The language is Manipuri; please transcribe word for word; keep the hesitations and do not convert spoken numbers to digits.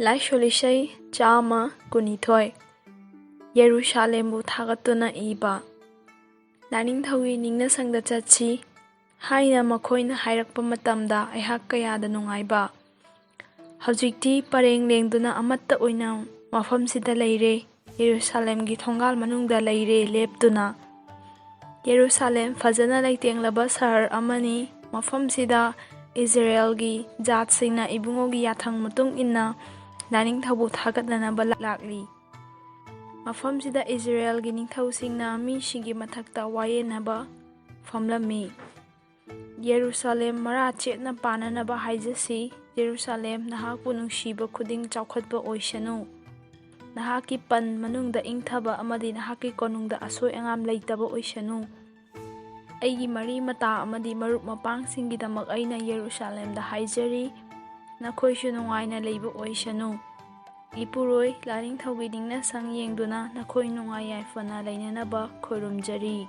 ꯂꯥꯏꯁꯣꯜ ꯏꯁꯩ ꯆꯥꯝꯃ ꯀꯨꯟꯅꯤꯊꯣꯏ꯫ ꯌꯦꯔꯨꯁꯥꯂꯦꯝꯕꯨ ꯊꯥꯒꯠꯇꯨꯅ ꯏꯕ꯫ ꯂꯥꯏꯅꯤꯡꯊꯧꯒꯤ ꯅꯤꯡꯅꯁꯪꯗ ꯆꯠꯁꯤ ꯍꯥꯏꯅ ꯃꯈꯣꯏꯅ ꯍꯥꯏꯔꯛꯄ ꯃꯇꯝꯗ ꯑꯩꯍꯥꯛ ꯀꯌꯥꯗ ꯅꯨꯡꯉꯥꯏꯕ꯫ ꯍꯧꯖꯤꯛꯇꯤ ꯄꯔꯦꯡ ꯂꯦꯡꯗꯨꯅ ꯑꯃꯠꯇ ꯑꯣꯏꯅ ꯃꯐꯝꯁꯤꯗ ꯂꯩꯔꯦ꯫ ꯌꯦꯔꯨꯁꯥꯂꯦꯝꯒꯤ ꯊꯣꯡꯒꯥꯜ ꯃꯅꯨꯡꯗ ꯂꯩꯔꯦ ꯂꯦꯞꯇꯨꯅ꯫ ꯌꯦꯔꯨꯁꯥꯂꯦꯝ ꯐꯖꯅ ꯂꯩꯇꯦꯡꯂꯕ ꯁꯍꯔ ꯑꯃꯅꯤ꯫ ꯃꯐꯝꯁꯤꯗ ꯏꯖꯔꯦꯜꯒꯤ ꯖꯥꯠꯁꯤꯡꯅ ꯏꯕꯨꯡꯉꯣꯒꯤ ꯌꯥꯊꯪ ꯃꯇꯨꯡ ꯏꯟꯅ ꯂꯥꯏꯅꯤꯡꯊꯧꯕꯨ ꯊꯥꯒꯠꯅꯅꯕ ꯂꯥꯛꯂꯤ꯫ ꯃꯐꯝꯁꯤꯗ ꯏꯖꯔꯦꯜꯒꯤ ꯅꯤꯡꯊꯧꯁꯤꯡꯅ ꯃꯤꯁꯤꯡꯒꯤ ꯃꯊꯛꯇ ꯋꯥꯌꯦꯟꯅꯕ ꯐꯝꯂꯝꯃꯤ꯫ ꯌꯦꯔꯨꯁꯥꯂꯦꯝ ꯃꯔꯥ ꯆꯦꯠꯅ ꯄꯥꯟꯅꯅꯕ ꯍꯥꯏꯖꯁꯤ꯫ ꯌꯦꯔꯨꯁꯥꯂꯦꯝ, ꯅꯍꯥꯛꯄꯨ ꯅꯨꯡꯁꯤꯕ ꯈꯨꯗꯤꯡ ꯆꯥꯎꯈꯠꯄ ꯑꯣꯏꯁꯅꯨ꯫ ꯅꯍꯥꯛꯀꯤ ꯄꯟ ꯃꯅꯨꯡꯗ ꯏꯪꯊꯕ ꯑꯃꯗꯤ ꯅꯍꯥꯛꯀꯤ ꯀꯣꯅꯨꯡꯗ ꯑꯁꯣꯏ ꯑꯉꯥꯝ ꯂꯩꯇꯕ ꯑꯣꯏꯁꯅꯨ꯫ ꯑꯩꯒꯤ ꯃꯔꯤ ꯃꯇꯥ ꯑꯃꯗꯤ ꯃꯔꯨꯞ ꯃꯄꯥꯡꯁꯤꯡꯒꯤꯗꯃꯛ ꯑꯩꯅ ꯌꯦꯔꯨꯁꯥꯂꯦꯝꯗ ꯍꯥꯏꯖꯔꯤ, ꯅꯈꯣꯏꯁꯨ ꯅꯨꯡꯉꯥꯏꯅ ꯂꯩꯕ ꯑꯣꯏꯁꯅꯨ꯫ ꯏꯄꯨꯔꯣꯏ ꯂꯥꯏꯅꯤꯡꯊꯧꯒꯤ ꯅꯤꯡꯅꯁꯪ ꯌꯦꯡꯗꯨꯅ ꯅꯈꯣꯏ ꯅꯨꯡꯉꯥꯏ ꯌꯥꯏꯐꯅ ꯂꯩꯅꯅꯕ ꯈꯨꯔꯨꯝꯖꯔꯤ꯫